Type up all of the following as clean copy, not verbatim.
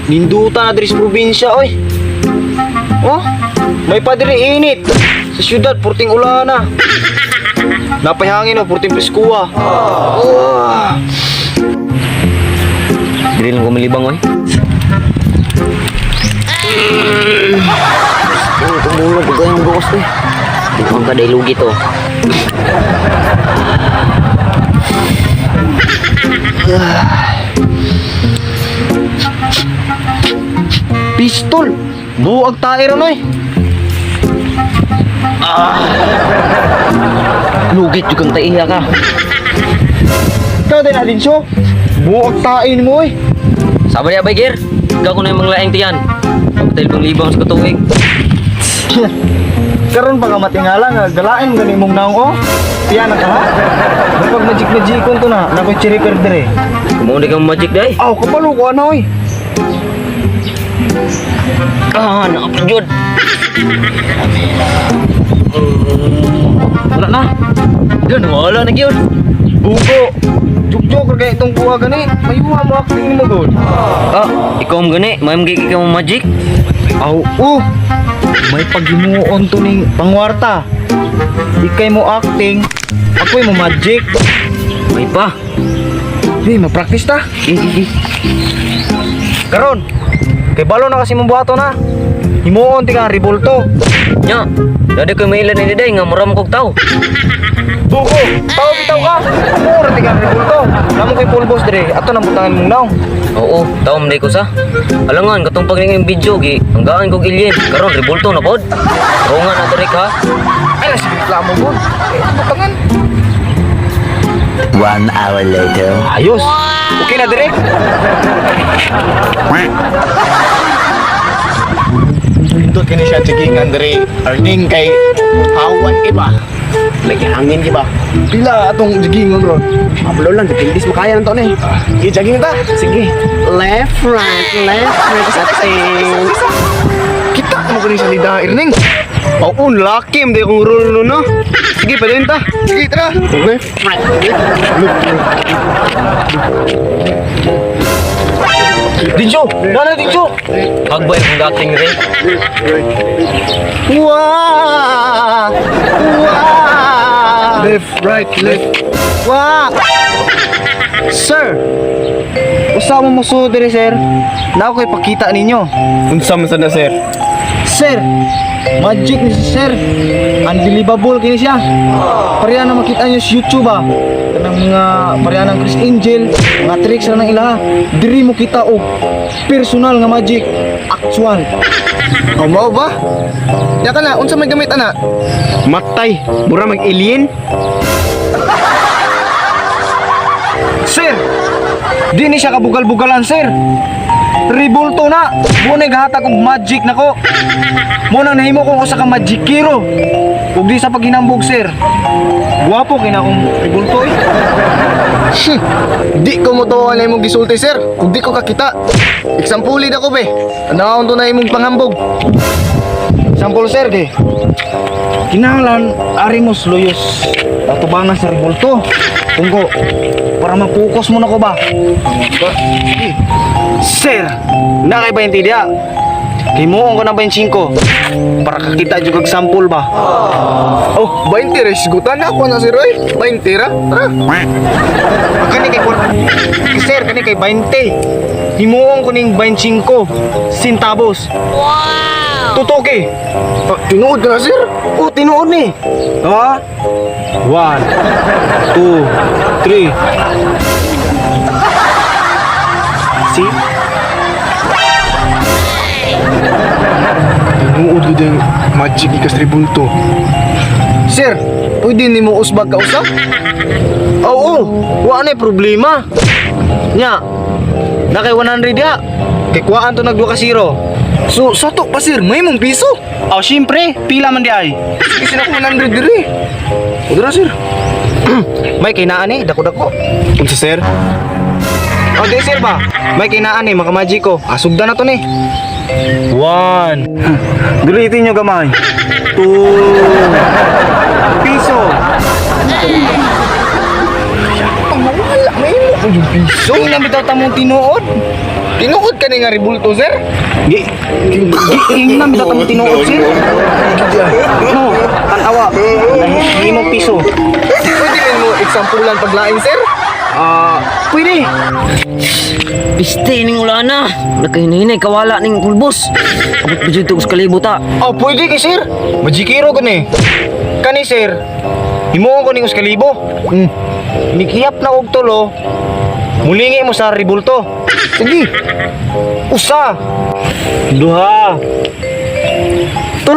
Ninduta na diri sa probinsya, oy. Oh, may padiri init. Sa syudad, purting ulana. Napayhangin oh, purting preskuwa. Oh. Dili lang kumilibang oy. Oh, tumulog ko kayong gawas eh. Di ko ka lugi to. Pistol! Buag tae ron, oy. Ah. Lugit jud kang taiya ka. Ikaw din natin siyo. Buag tae mo, oy. Sabi niya, Biker, ikaw ko na yung mga laing tiyan. Pagtail bang libang sa katuig. Karon pa ka matingala nga galain gani mong naong oh. Tiyan na ka ha? Kapag magic magicon to na, nakoy chiriper dire. Kumuha kang magic day. Aw, kapalo ko ano oy. Ah, nakapajod. Wala na. Yun, wala na yun. Bugo. Jugjog ra kay itong kuha gani. Mayuha mo acting nimo gud. Ah, ikaw ang gani. May mga ikaw ang magic. Aw, oh. May paghimuon to ning pangwarta. Ikay mo acting, ako'y mo magic. May pa. Hey, ma-practice ta. Eh, eh, eh. Karon, kay balo na kasi mong buhato na. Himuon ti ka ribulto. Nya, dati ko may ilan ni day nga mura mo kog tao. Bugo, tao bitaw ka. Mura ti ka ribulto. Namo kay pulbos dire. Ato nang butangan mong naong. Oo, tao man day ko sa. Alangan, katong pag video, gi, hanggaan kog ilyin. Karon, revolto na pod. Runga na direk ha. Ay, nasa reklamo gud. Eh, butangan. 1 hour later. Ayos. Okay na direk. Ito kini siya jogging andre earning kay hawan iba. Lagi hangin iba. Pila atong jogingon ron. Pablo lang depende sa makaya ng taon eh. Sige, jogging ta. Sige. Left, right, left, right, isa, isa. Kita mo kini sa lida earning. Oo, laki mo kong role no no. Sige, padayon ta. Sige, tara. Left, right, left. Dincho, nana Dincho. Hagbay kong dating rin. Wah! Wah! Left, right, left. Wah! Sir! Usa mo musuod diri, sir. Na ako ipakita ninyo. Unsa man sad na, sir? Sir, magic ni si sir. Unbelievable kini siya. Pareha na makita niyo sa YouTube ah. Kanang mga pareha ng Chris Angel, mga tricks ra ng ilaha. Diri mo kita og personal nga magic, actual. Oh, mao ba? Ya ka na, unsa may gamit ana? Matay, mura mag alien. Sir, di ni siya kabugal-bugalan, sir. Ribulto na. Bunay gahatag og magic nako. Mo nang nahimo kong usa ka magikero. Ug di sa paghinambog, sir. Guwapo kay na akong ribulto eh. Di ko mo na imong gisulti, sir. Kung di ko kakita. Example ako be. Ano to na imong panghambog? Sample sir kay. Kinahanglan ari mo luyos atubangan sa ribulto. Tunggo para mapokus mo na ko ba. Sir, na kay 20 diya. Himuon ko na 25 para kakita jud kag sample ba. Oh, 20 ra sigutan ako na sir oy. 20 ra. Tara. Kani kay sir, kani kay 20. Himuon ko ning 25 centavos. Wow! Totoo kay. Ah, tinuod ka na, sir. Oh, tinuod ni. Ha? 1 2 3. See? Tinuod gud yung magic ikas tribulto. Sir, pwede nimo usbag ka usa? Oo, wa na problema. Nya. Na kay 100 ya. Kay kuhaan to nagduha ka zero. So, sa to pa sir, may mong piso. Oh, siyempre, pila man di ay. Sige sila ko 100 diri. Udra sir. May kinaan eh, dako-dako. Unsa sir? Oh, di sir ba? May kinaan eh, makamagic ko. Asugda na to ni. One. Dulitin nyo gamay. Two. Piso. Wala may mo yung piso. Tingnan bitaw tamong tinuod. Tinuod ka ni nga ribulto, sir? Gi gi ingnan bitaw tamo tinuod, sir. No, tan-awa. Nahimo piso. Pwede man mo example-an paglain, sir? Ah, pwede. Piste ning ulana. Nakahinay kawala ning pulbos. Abot pa dito sa kalibo ta. Oh, pwede kay sir. Majikiro ko ni. Kani sir. Himuon ko ning 1,000. Nikihap na og tulo. Mulingi mo sa ribulto. Sige. 1. 2. 3.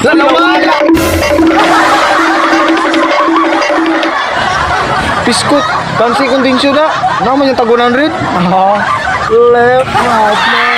Lalawa. Piskot. Kansi kondensyo na. Naman yung tag 100. Ah. Left, right, left.